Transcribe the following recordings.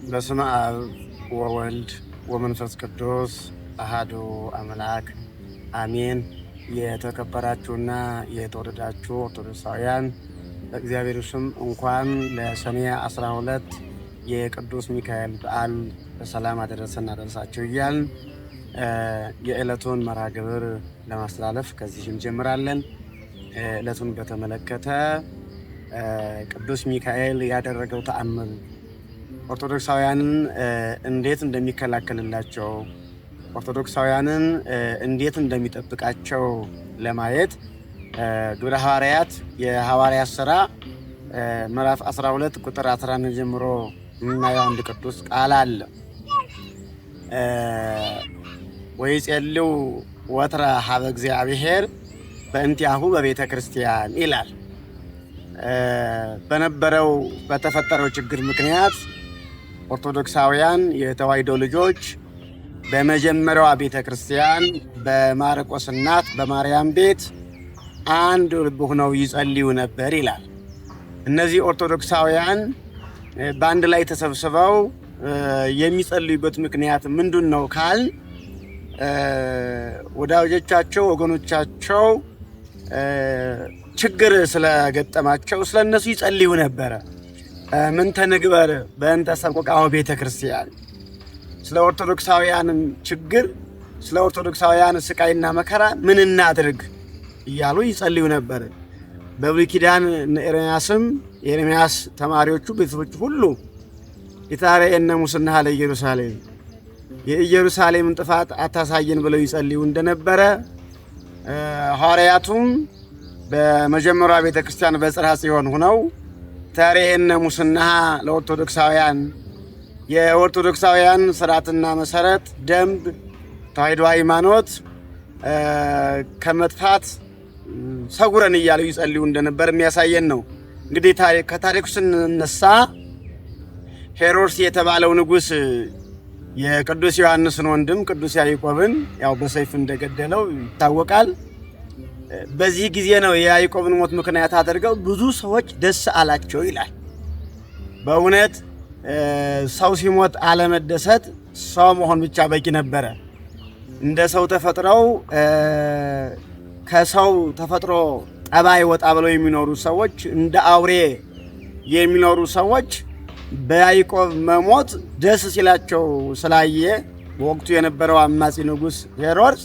በስመ አብ ወወልድ ወመንፈስ ቅዱስ አሃዱ አምላክ አሜን። የተከበራችሁና የተወደዳችሁ ኦርቶዶክሳውያን በእግዚአብሔር ስም እንኳን ለሰኔ 12 የቅዱስ ሚካኤል በዓል በሰላም አደረሰን አደረሳችሁ እያልን የዕለቱን መርሃ ግብር ለማስተላለፍ ከዚህ እንጀምራለን። ዕለቱን በተመለከተ ቅዱስ ሚካኤል ያደረገው ተአምር፣ ኦርቶዶክሳውያንን እንዴት እንደሚከላከልላቸው፣ ኦርቶዶክሳውያንን እንዴት እንደሚጠብቃቸው ለማየት ግብረ ሐዋርያት የሐዋርያት ሥራ ምዕራፍ 12 ቁጥር 11 ጀምሮ የምናየው አንድ ቅዱስ ቃል አለ። ወይጼልዩ ወትረ ሀበ እግዚአብሔር በእንቲአሁ በቤተ ክርስቲያን ይላል። በነበረው በተፈጠረው ችግር ምክንያት ኦርቶዶክሳውያን የተዋሕዶ ልጆች በመጀመሪያዋ ቤተ ክርስቲያን በማርቆስ እናት በማርያም ቤት አንድ ልብ ሆነው ይጸልዩ ነበር ይላል። እነዚህ ኦርቶዶክሳውያን በአንድ ላይ ተሰብስበው የሚጸልዩበት ምክንያት ምንድን ነው ካል ወዳጆቻቸው፣ ወገኖቻቸው ችግር ስለገጠማቸው ስለ እነሱ ይጸልዩ ነበረ። ምን ተንግበር በእንተ ሰቆቃወ ቤተ ክርስቲያን፣ ስለ ኦርቶዶክሳውያን ችግር፣ ስለ ኦርቶዶክሳውያን ስቃይና መከራ ምን እናድርግ እያሉ ይጸልዩ ነበር። በብሉይ ኪዳን ኤርምያስም የኤርምያስ ተማሪዎቹ ቤተሰቦቹ ሁሉ ኢታርእየነ ሙስናሃ ለኢየሩሳሌም፣ የኢየሩሳሌምን ጥፋት አታሳየን ብለው ይጸልዩ እንደነበረ፣ ሐዋርያቱም በመጀመሪያ ቤተ ክርስቲያን በጽርሐ ጽዮን ሆነው ታርእየነ ሙስናሃ ለኦርቶዶክሳውያን፣ የኦርቶዶክሳውያን ስርዓትና መሰረት ደንብ ተዋሕዶ ሃይማኖት ከመጥፋት ሰጉረን እያሉ ይጸልዩ እንደነበር የሚያሳየን ነው። እንግዲህ ከታሪኩ ስንነሳ ሄሮድስ የተባለው ንጉሥ የቅዱስ ዮሐንስን ወንድም ቅዱስ ያዕቆብን ያው በሰይፍ እንደገደለው ይታወቃል። በዚህ ጊዜ ነው የያዕቆብን ሞት ምክንያት አድርገው ብዙ ሰዎች ደስ አላቸው ይላል። በእውነት ሰው ሲሞት አለመደሰት ሰው መሆን ብቻ በቂ ነበረ። እንደ ሰው ተፈጥረው ከሰው ተፈጥሮ ጠባይ ወጣ ብለው የሚኖሩ ሰዎች፣ እንደ አውሬ የሚኖሩ ሰዎች በያዕቆብ መሞት ደስ ሲላቸው ስላየ በወቅቱ የነበረው አማጺ ንጉሥ ሄሮድስ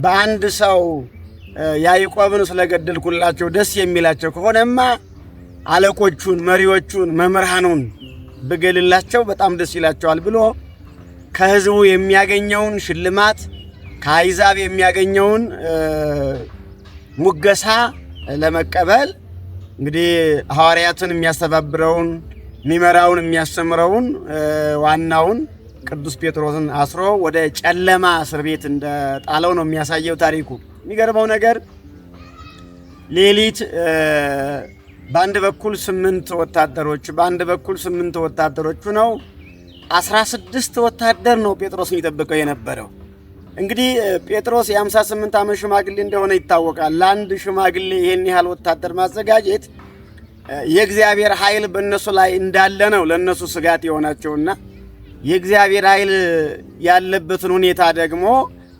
በአንድ ሰው ያዕቆብን ስለገደልኩላቸው ደስ የሚላቸው ከሆነማ አለቆቹን፣ መሪዎቹን፣ መምህራኑን ብገልላቸው በጣም ደስ ይላቸዋል ብሎ ከሕዝቡ የሚያገኘውን ሽልማት፣ ከአሕዛብ የሚያገኘውን ሙገሳ ለመቀበል እንግዲህ ሐዋርያትን የሚያስተባብረውን፣ የሚመራውን፣ የሚያስተምረውን ዋናውን ቅዱስ ጴጥሮስን አስሮ ወደ ጨለማ እስር ቤት እንደጣለው ነው የሚያሳየው ታሪኩ። የሚገርመው ነገር ሌሊት በአንድ በኩል 8 ወታደሮች፣ በአንድ በኩል 8 ወታደሮች ነው፣ 16 ወታደር ነው ጴጥሮስን ይጠብቀው የነበረው። እንግዲህ ጴጥሮስ የ58 ዓመት ሽማግሌ እንደሆነ ይታወቃል። ለአንድ ሽማግሌ ይሄን ያህል ወታደር ማዘጋጀት የእግዚአብሔር ኃይል በእነሱ ላይ እንዳለ ነው ለእነሱ ስጋት የሆናቸውና የእግዚአብሔር ኃይል ያለበትን ሁኔታ ደግሞ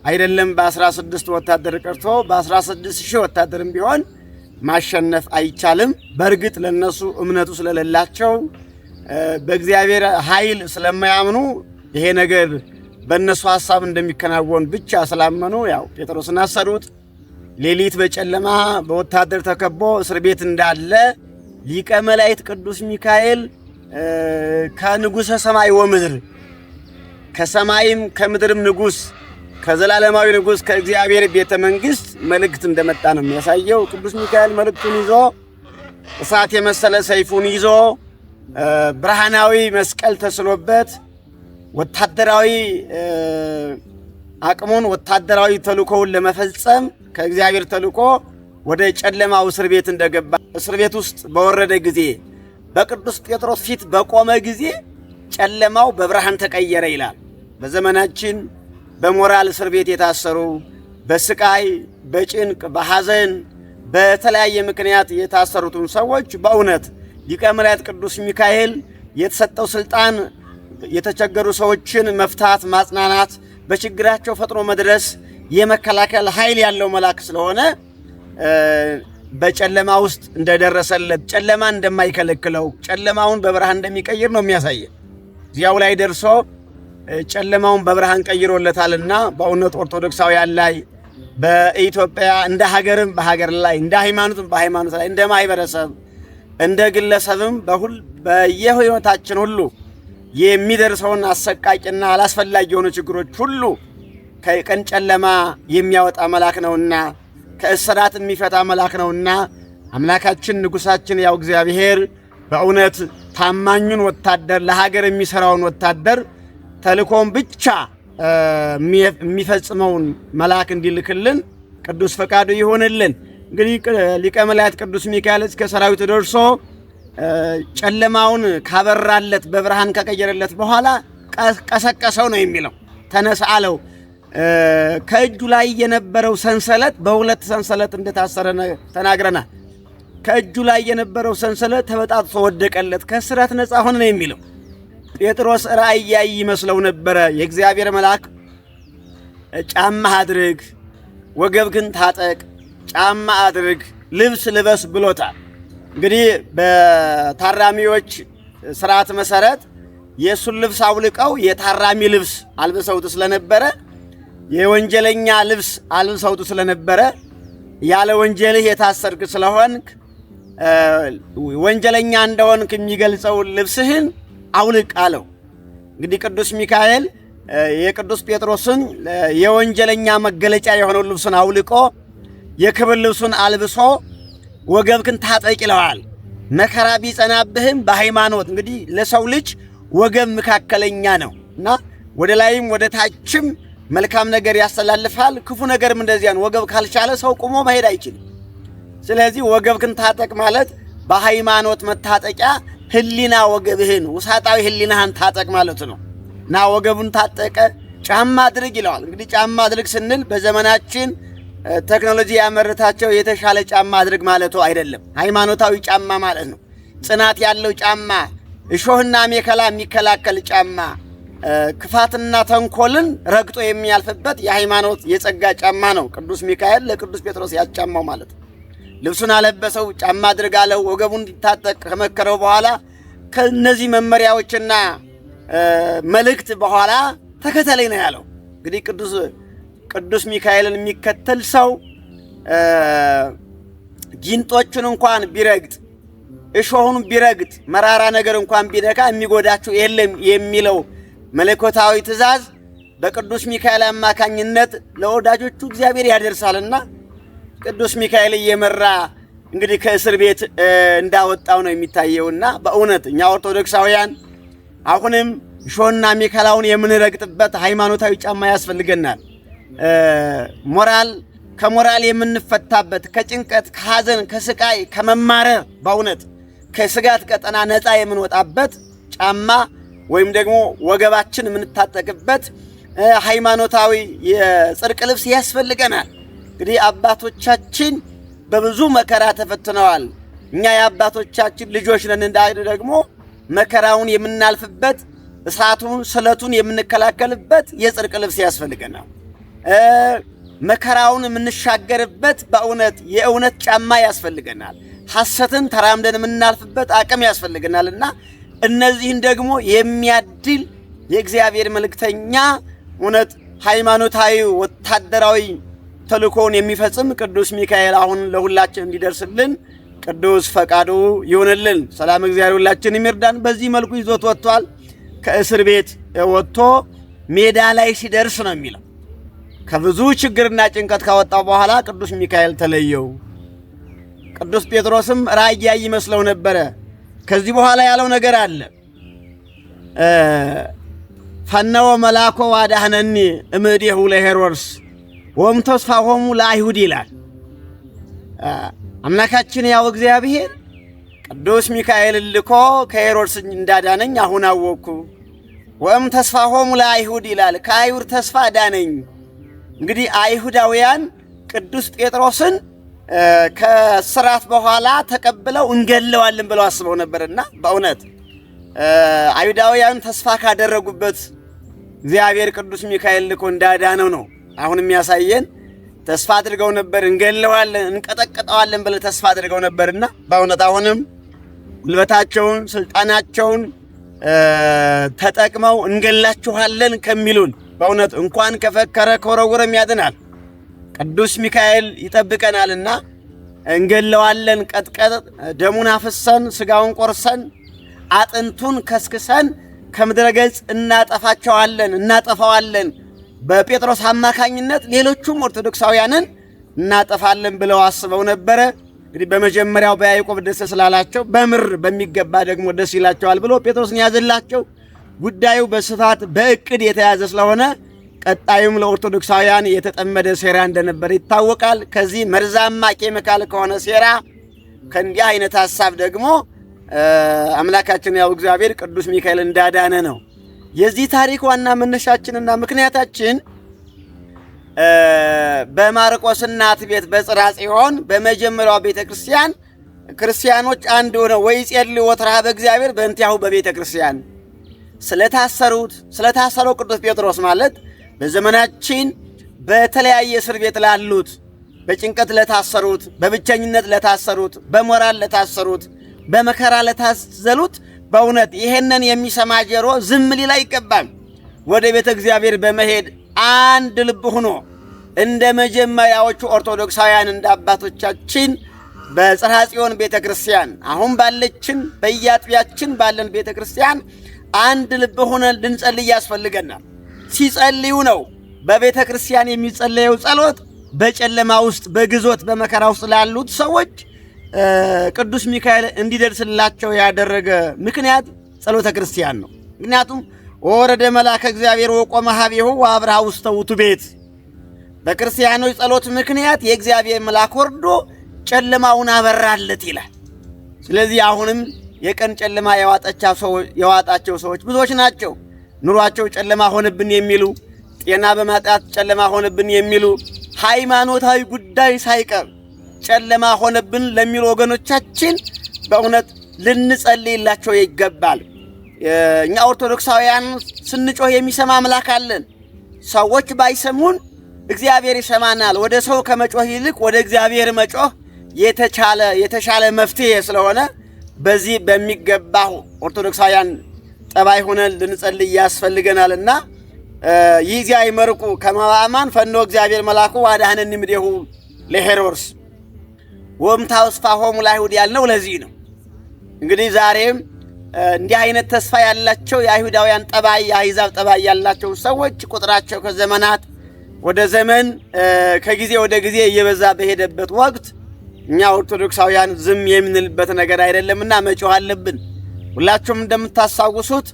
አይደለም በ16 ወታደር ቀርቶ በ16 ሺህ ወታደርም ቢሆን ማሸነፍ አይቻልም። በእርግጥ ለነሱ እምነቱ ስለሌላቸው፣ በእግዚአብሔር ኃይል ስለማያምኑ፣ ይሄ ነገር በእነሱ ሐሳብ እንደሚከናወን ብቻ ስላመኑ ያው ጴጥሮስን አሰሩት። ሌሊት በጨለማ በወታደር ተከቦ እስር ቤት እንዳለ ሊቀ መላእክት ቅዱስ ሚካኤል ከንጉሠ ሰማይ ወምድር፣ ከሰማይም ከምድርም ንጉሥ፣ ከዘላለማዊ ንጉሥ ከእግዚአብሔር ቤተ መንግሥት መልእክት እንደመጣ ነው የሚያሳየው። ቅዱስ ሚካኤል መልእክቱን ይዞ፣ እሳት የመሰለ ሰይፉን ይዞ፣ ብርሃናዊ መስቀል ተስሎበት፣ ወታደራዊ አቅሙን ወታደራዊ ተልእኮውን ለመፈጸም ከእግዚአብሔር ተልእኮ ወደ ጨለማው እስር ቤት እንደገባ፣ እስር ቤት ውስጥ በወረደ ጊዜ፣ በቅዱስ ጴጥሮስ ፊት በቆመ ጊዜ ጨለማው በብርሃን ተቀየረ ይላል። በዘመናችን በሞራል እስር ቤት የታሰሩ፣ በስቃይ፣ በጭንቅ፣ በሐዘን፣ በተለያየ ምክንያት የታሰሩትን ሰዎች በእውነት ሊቀ መላእክት ቅዱስ ሚካኤል የተሰጠው ስልጣን የተቸገሩ ሰዎችን መፍታት፣ ማጽናናት፣ በችግራቸው ፈጥኖ መድረስ የመከላከል ኃይል ያለው መልአክ ስለሆነ በጨለማ ውስጥ እንደደረሰለት፣ ጨለማ እንደማይከለክለው፣ ጨለማውን በብርሃን እንደሚቀይር ነው የሚያሳየን። እዚያው ላይ ደርሶ ጨለማውን በብርሃን ቀይሮለታልና በእውነት ኦርቶዶክሳውያን ላይ፣ በኢትዮጵያ እንደ ሀገርም በሀገር ላይ፣ እንደ ሃይማኖትም በሃይማኖት ላይ፣ እንደ ማህበረሰብ እንደ ግለሰብም በሁል በየህይወታችን ሁሉ የሚደርሰውን አሰቃቂና አላስፈላጊ የሆኑ ችግሮች ሁሉ ከቀን ጨለማ የሚያወጣ መልአክ ነውና፣ ከእስራት የሚፈታ መልአክ ነውና፣ አምላካችን ንጉሳችን ያው እግዚአብሔር በእውነት ታማኙን ወታደር፣ ለሀገር የሚሰራውን ወታደር፣ ተልእኮውን ብቻ የሚፈጽመውን መልአክ እንዲልክልን ቅዱስ ፈቃዱ ይሆንልን። እንግዲህ ሊቀ መላእክት ቅዱስ ሚካኤል እስከ ሰራዊቱ ደርሶ ጨለማውን ካበራለት፣ በብርሃን ከቀየረለት በኋላ ቀሰቀሰው ነው የሚለው። ተነሳ አለው። ከእጁ ላይ የነበረው ሰንሰለት በሁለት ሰንሰለት እንደታሰረ ተናግረናል። ከእጁ ላይ የነበረው ሰንሰለት ተበጣጥሶ ወደቀለት፣ ከእስራት ነፃ ሆነ ነው የሚለው። ጴጥሮስ ራእይ ያይ ይመስለው ነበረ። የእግዚአብሔር መልአክ ጫማ አድርግ፣ ወገብህን ታጠቅ፣ ጫማ አድርግ፣ ልብስ ልበስ ብሎታል። እንግዲህ በታራሚዎች ስርዓት መሰረት የእሱን ልብስ አውልቀው የታራሚ ልብስ አልብሰውት ስለነበረ፣ የወንጀለኛ ልብስ አልብሰውት ስለነበረ፣ ያለ ወንጀልህ የታሰርክ ስለሆንክ ወንጀለኛ እንደሆንክ የሚገልጸውን ልብስህን አውልቅ አለው። እንግዲህ ቅዱስ ሚካኤል የቅዱስ ጴጥሮስን የወንጀለኛ መገለጫ የሆነውን ልብሱን አውልቆ የክብር ልብሱን አልብሶ ወገብክን ታጠቅ ይለዋል። መከራ ቢጸናብህም በሃይማኖት፣ እንግዲህ ለሰው ልጅ ወገብ መካከለኛ ነው እና ወደ ላይም ወደ ታችም መልካም ነገር ያስተላልፋል። ክፉ ነገርም እንደዚያ ነው። ወገብ ካልቻለ ሰው ቁሞ መሄድ አይችልም። ስለዚህ ወገብክን ታጠቅ ማለት በሃይማኖት መታጠቂያ ህሊና ወገብህን፣ ውሳጣዊ ህሊናህን ታጠቅ ማለት ነው እና ወገቡን ታጠቀ። ጫማ አድርግ ይለዋል። እንግዲህ ጫማ አድርግ ስንል በዘመናችን ቴክኖሎጂ ያመረታቸው የተሻለ ጫማ አድርግ ማለቱ አይደለም። ሃይማኖታዊ ጫማ ማለት ነው። ጽናት ያለው ጫማ፣ እሾህና አሜከላ የሚከላከል ጫማ፣ ክፋትና ተንኮልን ረግጦ የሚያልፍበት የሃይማኖት የጸጋ ጫማ ነው። ቅዱስ ሚካኤል ለቅዱስ ጴጥሮስ ያጫማው ማለት ነው። ልብሱን አለበሰው፣ ጫማ አድርግ አለው። ወገቡን እንዲታጠቅ ከመከረው በኋላ፣ ከነዚህ መመሪያዎችና መልእክት በኋላ ተከተለኝ ነው ያለው። እንግዲህ ቅዱስ ሚካኤልን የሚከተል ሰው ጊንጦቹን እንኳን ቢረግጥ፣ እሾሁን ቢረግጥ፣ መራራ ነገር እንኳን ቢነካ የሚጎዳቸው የለም የሚለው መለኮታዊ ትእዛዝ በቅዱስ ሚካኤል አማካኝነት ለወዳጆቹ እግዚአብሔር ያደርሳልና ቅዱስ ሚካኤል እየመራ እንግዲህ ከእስር ቤት እንዳወጣው ነው የሚታየውና በእውነት እኛ ኦርቶዶክሳውያን አሁንም እሾህና አሜከላውን የምንረግጥበት ሃይማኖታዊ ጫማ ያስፈልገናል። ሞራል ከሞራል የምንፈታበት፣ ከጭንቀት፣ ከሐዘን፣ ከስቃይ፣ ከመማረር፣ በእውነት ከስጋት ቀጠና ነፃ የምንወጣበት ጫማ ወይም ደግሞ ወገባችን የምንታጠቅበት ሃይማኖታዊ የጽድቅ ልብስ ያስፈልገናል። እንግዲህ አባቶቻችን በብዙ መከራ ተፈትነዋል። እኛ የአባቶቻችን ልጆች ነን። እንዳለ ደግሞ መከራውን የምናልፍበት፣ እሳቱን ስለቱን የምንከላከልበት የጽድቅ ልብስ ያስፈልገናል። መከራውን የምንሻገርበት በእውነት የእውነት ጫማ ያስፈልገናል። ሐሰትን ተራምደን የምናልፍበት አቅም ያስፈልገናል እና እነዚህን ደግሞ የሚያድል የእግዚአብሔር መልእክተኛ፣ እውነት ሃይማኖታዊ ወታደራዊ ተልእኮውን የሚፈጽም ቅዱስ ሚካኤል አሁን ለሁላችን እንዲደርስልን ቅዱስ ፈቃዱ ይሁንልን። ሰላም እግዚአብሔር ሁላችን ይርዳን። በዚህ መልኩ ይዞት ወጥቷል። ከእስር ቤት ወጥቶ ሜዳ ላይ ሲደርስ ነው የሚለው። ከብዙ ችግርና ጭንቀት ካወጣው በኋላ ቅዱስ ሚካኤል ተለየው። ቅዱስ ጴጥሮስም ራእይ ያይ ይመስለው ነበረ። ከዚህ በኋላ ያለው ነገር አለ። ፈነወ መልአኮ ዋዳህነኒ እምእዴሁ ለሄሮድስ ወእምተስፋሆሙ ለአይሁድ ይላል። አምላካችን ያው እግዚአብሔር ቅዱስ ሚካኤል ልኮ ከሄሮድስ እንዳዳነኝ አሁን አወቅኩ። ወእም ተስፋሆሙ ለአይሁድ ይላል። ከአይሁድ ተስፋ ዳነኝ። እንግዲህ አይሁዳውያን ቅዱስ ጴጥሮስን ከስራት በኋላ ተቀብለው እንገለዋለን ብለው አስበው ነበርና በእውነት አይሁዳውያን ተስፋ ካደረጉበት እግዚአብሔር ቅዱስ ሚካኤል ልኮ እንዳዳነው ነው አሁን የሚያሳየን። ተስፋ አድርገው ነበር፣ እንገለዋለን፣ እንቀጠቅጠዋለን ብለው ተስፋ አድርገው ነበርና በእውነት አሁንም ጉልበታቸውን ስልጣናቸውን ተጠቅመው እንገላችኋለን ከሚሉን በእውነት እንኳን ከፈከረ ከወረወረም ያድናል። ቅዱስ ሚካኤል ይጠብቀናልና እንገለዋለን፣ ቀጥቀጥ ደሙን አፍሰን ስጋውን ቆርሰን አጥንቱን ከስክሰን ከምድረ ገጽ እናጠፋቸዋለን እናጠፋዋለን፣ በጴጥሮስ አማካኝነት ሌሎቹም ኦርቶዶክሳውያንን እናጠፋለን ብለው አስበው ነበረ። እንግዲህ በመጀመሪያው በያዕቆብ ደስ ስላላቸው በምር በሚገባ ደግሞ ደስ ይላቸዋል ብሎ ጴጥሮስን ያዘላቸው። ጉዳዩ በስፋት በእቅድ የተያዘ ስለሆነ ቀጣዩም ለኦርቶዶክሳውያን የተጠመደ ሴራ እንደነበረ ይታወቃል። ከዚህ መርዛማ ኬሚካል ከሆነ ሴራ ከእንዲህ አይነት ሀሳብ ደግሞ አምላካችን ያው እግዚአብሔር ቅዱስ ሚካኤል እንዳዳነ ነው። የዚህ ታሪክ ዋና መነሻችንና ምክንያታችን በማርቆስ እናት ቤት በጽርሐ ጽዮን በመጀመሪያው ቤተ ክርስቲያን ክርስቲያኖች አንድ ሆነው ወይጼልዩ ወትረኀበ እግዚአብሔር በእንቲአሁ በቤተ ክርስቲያን ስለታሰሩት ስለታሰረው ቅዱስ ጴጥሮስ ማለት በዘመናችን በተለያየ እስር ቤት ላሉት፣ በጭንቀት ለታሰሩት፣ በብቸኝነት ለታሰሩት፣ በሞራል ለታሰሩት፣ በመከራ ለታዘሉት በእውነት ይሄንን የሚሰማ ጆሮ ዝም ሊል አይገባም። ወደ ቤተ እግዚአብሔር በመሄድ አንድ ልብ ሆኖ እንደ መጀመሪያዎቹ ኦርቶዶክሳውያን እንደ አባቶቻችን በጽርሐ ጽዮን ቤተ ክርስቲያን አሁን ባለችን በየአጥቢያችን ባለን ቤተ ክርስቲያን አንድ ልብ ሆነን ልንጸልይ ያስፈልገናል። ሲጸልዩ ነው በቤተ ክርስቲያን የሚጸለየው ጸሎት በጨለማ ውስጥ በግዞት በመከራ ውስጥ ላሉት ሰዎች ቅዱስ ሚካኤል እንዲደርስላቸው ያደረገ ምክንያት ጸሎተ ክርስቲያን ነው። ምክንያቱም ወረደ መልአከ እግዚአብሔር ወቆመ ኀቤሁ ወአብርሃ ውስተ ውእቱ ቤት፣ በክርስቲያኖች ጸሎት ምክንያት የእግዚአብሔር መልአክ ወርዶ ጨለማውን አበራለት ይላል። ስለዚህ አሁንም የቀን ጨለማ የዋጣቸው ሰዎች ብዙዎች ናቸው። ኑሯቸው ጨለማ ሆነብን የሚሉ፣ ጤና በማጣት ጨለማ ሆነብን የሚሉ፣ ሃይማኖታዊ ጉዳይ ሳይቀር ጨለማ ሆነብን ለሚሉ ወገኖቻችን በእውነት ልንጸልይላቸው ይገባል። እኛ ኦርቶዶክሳውያን ስንጮህ የሚሰማ አምላክ አለን። ሰዎች ባይሰሙን እግዚአብሔር ይሰማናል። ወደ ሰው ከመጮህ ይልቅ ወደ እግዚአብሔር መጮህ የተሻለ መፍትሄ ስለሆነ በዚህ በሚገባ ኦርቶዶክሳውያን ጠባይ ሆነን ልንጸልይ ያስፈልገናልና ይእዜአ ይመርቁ ከመ በአማን ፈኖ እግዚአብሔር መልአኩ ወአድኀነኒ እምኔሁ ለሄሮድስ ወእምታወስፋሆሙ ለአይሁድ ያልነው ለዚህ ነው። እንግዲህ ዛሬም እንዲህ አይነት ተስፋ ያላቸው የአይሁዳውያን ጠባይ የአሕዛብ ጠባይ ያላቸው ሰዎች ቁጥራቸው ከዘመናት ወደ ዘመን ከጊዜ ወደ ጊዜ እየበዛ በሄደበት ወቅት እኛ ኦርቶዶክሳውያን ዝም የምንልበት ነገር አይደለምና መጮህ አለብን። ሁላችሁም እንደምታስታውሱት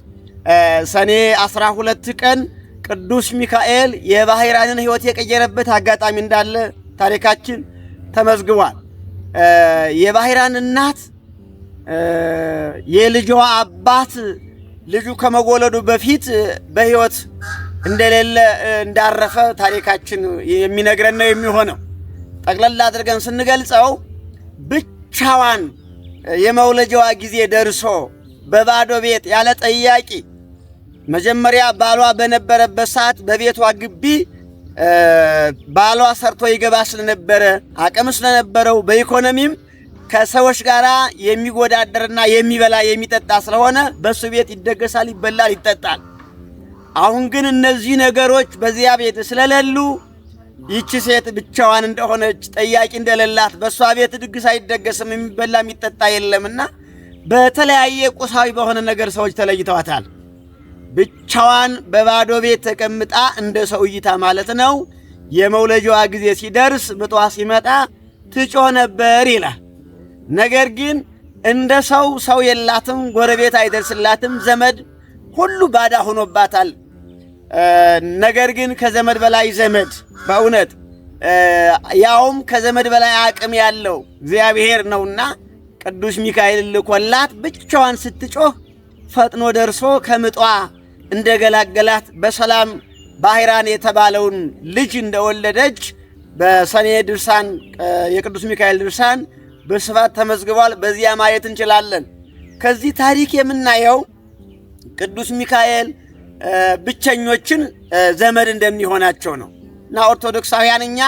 ሰኔ 12 ቀን ቅዱስ ሚካኤል የባሕራንን ሕይወት የቀየረበት አጋጣሚ እንዳለ ታሪካችን ተመዝግቧል። የባሕራን እናት የልጇ አባት ልጁ ከመወለዱ በፊት በሕይወት እንደሌለ እንዳረፈ ታሪካችን የሚነግረን ነው የሚሆነው። ጠቅለል አድርገን ስንገልጸው ብቻዋን የመውለጃዋ ጊዜ ደርሶ በባዶ ቤት ያለ ጠያቂ፣ መጀመሪያ ባሏ በነበረበት ሰዓት በቤቷ ግቢ ባሏ ሰርቶ ይገባ ስለነበረ አቅም ስለነበረው በኢኮኖሚም ከሰዎች ጋር የሚወዳደርና የሚበላ የሚጠጣ ስለሆነ በሱ ቤት ይደገሳል፣ ይበላል፣ ይጠጣል። አሁን ግን እነዚህ ነገሮች በዚያ ቤት ስለሌሉ ይቺ ሴት ብቻዋን እንደሆነች፣ ጠያቂ እንደሌላት፣ በእሷ ቤት ድግስ አይደገስም፣ የሚበላ የሚጠጣ የለምና በተለያየ ቁሳዊ በሆነ ነገር ሰዎች ተለይተዋታል። ብቻዋን በባዶ ቤት ተቀምጣ እንደ ሰው እይታ ማለት ነው። የመውለጃዋ ጊዜ ሲደርስ ምጧ ሲመጣ ትጮህ ነበር ይላል። ነገር ግን እንደ ሰው ሰው የላትም፣ ጎረቤት አይደርስላትም፣ ዘመድ ሁሉ ባዳ ሆኖባታል። ነገር ግን ከዘመድ በላይ ዘመድ በእውነት ያውም ከዘመድ በላይ አቅም ያለው እግዚአብሔር ነውና ቅዱስ ሚካኤል ልኮላት ብቻዋን ስትጮህ ፈጥኖ ደርሶ ከምጧ እንደገላገላት በሰላም ባሕራን የተባለውን ልጅ እንደወለደች በሰኔ ድርሳን የቅዱስ ሚካኤል ድርሳን በስፋት ተመዝግቧል። በዚያ ማየት እንችላለን። ከዚህ ታሪክ የምናየው ቅዱስ ሚካኤል ብቸኞችን ዘመድ እንደሚሆናቸው ነው። እና ኦርቶዶክሳውያን እኛ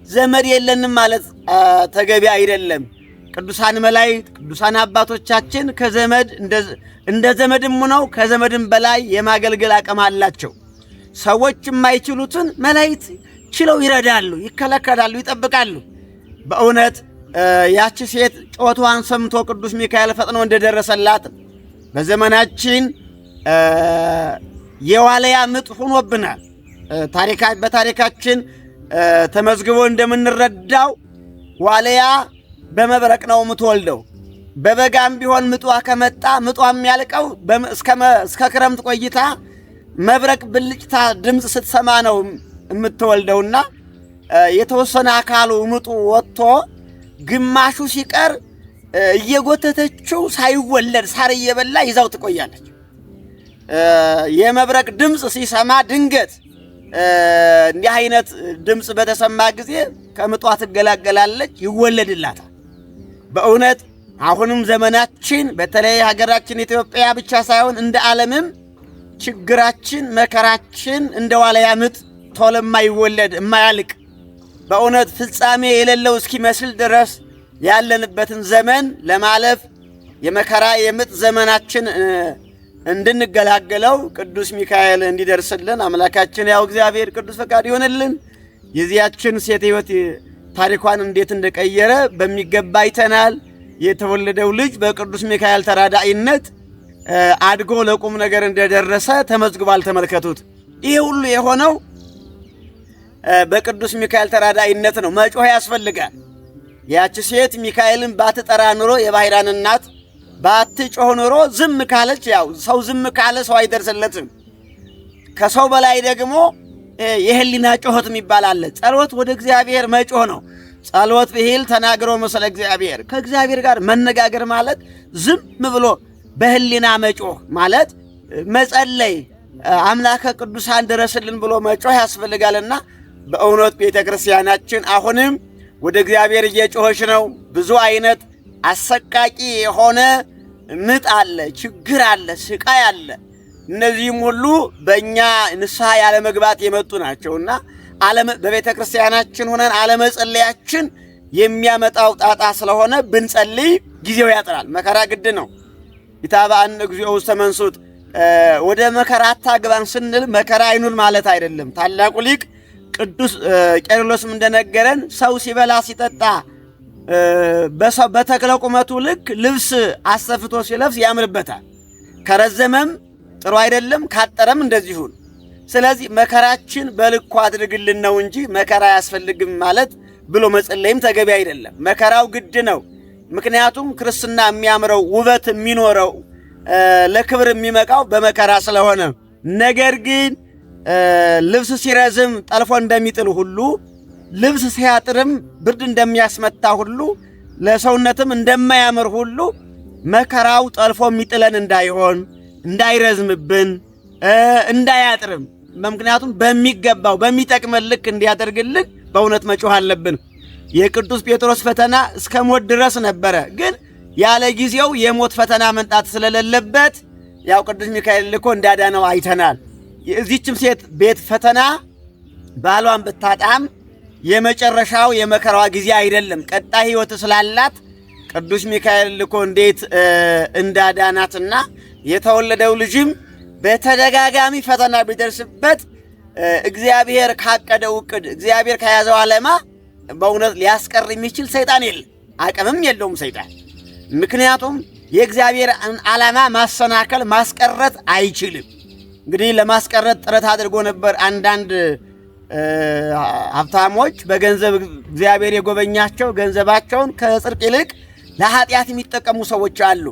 ዘመድ የለንም ማለት ተገቢ አይደለም። ቅዱሳን መላእክት፣ ቅዱሳን አባቶቻችን ከዘመድ እንደ ዘመድም ሆነው ከዘመድም በላይ የማገልገል አቅም አላቸው። ሰዎች የማይችሉትን መላእክት ችለው ይረዳሉ፣ ይከለከላሉ፣ ይጠብቃሉ። በእውነት ያቺ ሴት ጮቷን ሰምቶ ቅዱስ ሚካኤል ፈጥኖ እንደደረሰላት በዘመናችን የዋልያ ምጥ ሆኖብናል። በታሪካችን ተመዝግቦ እንደምንረዳው ዋልያ በመብረቅ ነው የምትወልደው። በበጋም ቢሆን ምጧ ከመጣ ምጧ የሚያልቀው እስከ ክረምት ቆይታ መብረቅ ብልጭታ ድምፅ ስትሰማ ነው የምትወልደውና የተወሰነ አካሉ ምጡ ወጥቶ ግማሹ ሲቀር እየጎተተችው ሳይወለድ ሳር እየበላ ይዛው ትቆያለች። የመብረቅ ድምፅ ሲሰማ ድንገት እንዲህ አይነት ድምፅ በተሰማ ጊዜ ከምጧ ትገላገላለች፣ ይወለድላታል። በእውነት አሁንም ዘመናችን በተለይ ሀገራችን ኢትዮጵያ ብቻ ሳይሆን እንደ ዓለምም ችግራችን መከራችን እንደ ዋልያ ምጥ ቶሎ የማይወለድ የማያልቅ በእውነት ፍጻሜ የሌለው እስኪመስል ድረስ ያለንበትን ዘመን ለማለፍ የመከራ የምጥ ዘመናችን እንድንገላገለው ቅዱስ ሚካኤል እንዲደርስልን አምላካችን ያው እግዚአብሔር ቅዱስ ፈቃድ ይሆንልን። የዚያችን ሴት ሕይወት ታሪኳን እንዴት እንደቀየረ በሚገባ አይተናል። የተወለደው ልጅ በቅዱስ ሚካኤል ተራዳኢነት አድጎ ለቁም ነገር እንደደረሰ ተመዝግቧል። ተመልከቱት። ይህ ሁሉ የሆነው በቅዱስ ሚካኤል ተራዳኢነት ነው። መጮህ ያስፈልጋል። ያቺ ሴት ሚካኤልን ባትጠራ ኑሮ የባሕራን እናት ባትጮህ ኑሮ ዝም ካለች፣ ያው ሰው ዝም ካለ ሰው አይደርስለትም። ከሰው በላይ ደግሞ የህሊና ጮኸት የሚባል አለ። ጸሎት ወደ እግዚአብሔር መጮህ ነው። ጸሎት ብሂል ተናግሮ ምስለ እግዚአብሔር፣ ከእግዚአብሔር ጋር መነጋገር ማለት ዝም ብሎ በህሊና መጮህ ማለት መጸለይ፣ አምላከ ቅዱሳን ድረስልን ብሎ መጮህ ያስፈልጋልና በእውነት ቤተ ክርስቲያናችን አሁንም ወደ እግዚአብሔር እየጮኸች ነው። ብዙ አይነት አሰቃቂ የሆነ ምጥ አለ፣ ችግር አለ፣ ስቃይ አለ። እነዚህም ሁሉ በእኛ ንስሐ ያለመግባት የመጡ ናቸውና በቤተ ክርስቲያናችን ሆነን አለመጸለያችን የሚያመጣው ጣጣ ስለሆነ ብንጸልይ ጊዜው ያጥራል። መከራ ግድ ነው። ኢታብአነ እግዚኦ ውስተ መንሱት፣ ወደ መከራ አታግባን ስንል መከራ አይኑር ማለት አይደለም። ታላቁ ሊቅ ቅዱስ ቄርሎስም እንደነገረን ሰው ሲበላ ሲጠጣ በተክለ ቁመቱ ልክ ልብስ አሰፍቶ ሲለብስ ያምርበታል። ከረዘመም ጥሩ አይደለም፣ ካጠረም እንደዚሁ። ስለዚህ መከራችን በልኩ አድርግልን ነው እንጂ መከራ አያስፈልግም ማለት ብሎ መጸለይም ተገቢ አይደለም። መከራው ግድ ነው። ምክንያቱም ክርስትና የሚያምረው ውበት የሚኖረው ለክብር የሚመቃው በመከራ ስለሆነ፣ ነገር ግን ልብስ ሲረዝም ጠልፎ እንደሚጥል ሁሉ ልብስ ሲያጥርም ብርድ እንደሚያስመታ ሁሉ ለሰውነትም እንደማያምር ሁሉ መከራው ጠልፎ የሚጥለን እንዳይሆን፣ እንዳይረዝምብን፣ እንዳያጥርም፣ ምክንያቱም በሚገባው በሚጠቅመን ልክ እንዲያደርግልን በእውነት መጮህ አለብን። የቅዱስ ጴጥሮስ ፈተና እስከ ሞት ድረስ ነበረ። ግን ያለ ጊዜው የሞት ፈተና መምጣት ስለሌለበት ያው ቅዱስ ሚካኤል ልኮ እንዳዳነው አይተናል። የዚህችም ሴት ቤት ፈተና ባሏን ብታጣም የመጨረሻው የመከራዋ ጊዜ አይደለም። ቀጣይ ሕይወት ስላላት ቅዱስ ሚካኤል ልኮ እንዴት እንዳዳናትና የተወለደው ልጅም በተደጋጋሚ ፈተና ቢደርስበት እግዚአብሔር ካቀደው እቅድ እግዚአብሔር ከያዘው ዓላማ በእውነት ሊያስቀር የሚችል ሰይጣን የለም፣ አቅምም የለውም ሰይጣን። ምክንያቱም የእግዚአብሔር ዓላማ ማሰናከል ማስቀረት አይችልም። እንግዲህ ለማስቀረት ጥረት አድርጎ ነበር። አንዳንድ ሀብታሞች በገንዘብ እግዚአብሔር የጎበኛቸው ገንዘባቸውን ከጽድቅ ይልቅ ለኃጢአት የሚጠቀሙ ሰዎች አሉ።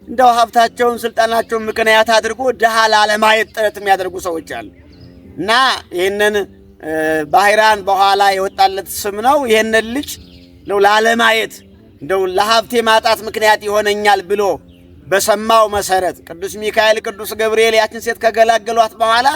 እንደው ሀብታቸውን ስልጣናቸውን ምክንያት አድርጎ ድሃ ላለማየት ጥረት የሚያደርጉ ሰዎች አሉ። እና ይህንን ባህራን በኋላ የወጣለት ስም ነው። ይህንን ልጅ ላለማየት እንደው ለሀብቴ ማጣት ምክንያት ይሆነኛል ብሎ በሰማው መሰረት ቅዱስ ሚካኤል ቅዱስ ገብርኤል ያችን ሴት ከገላገሏት በኋላ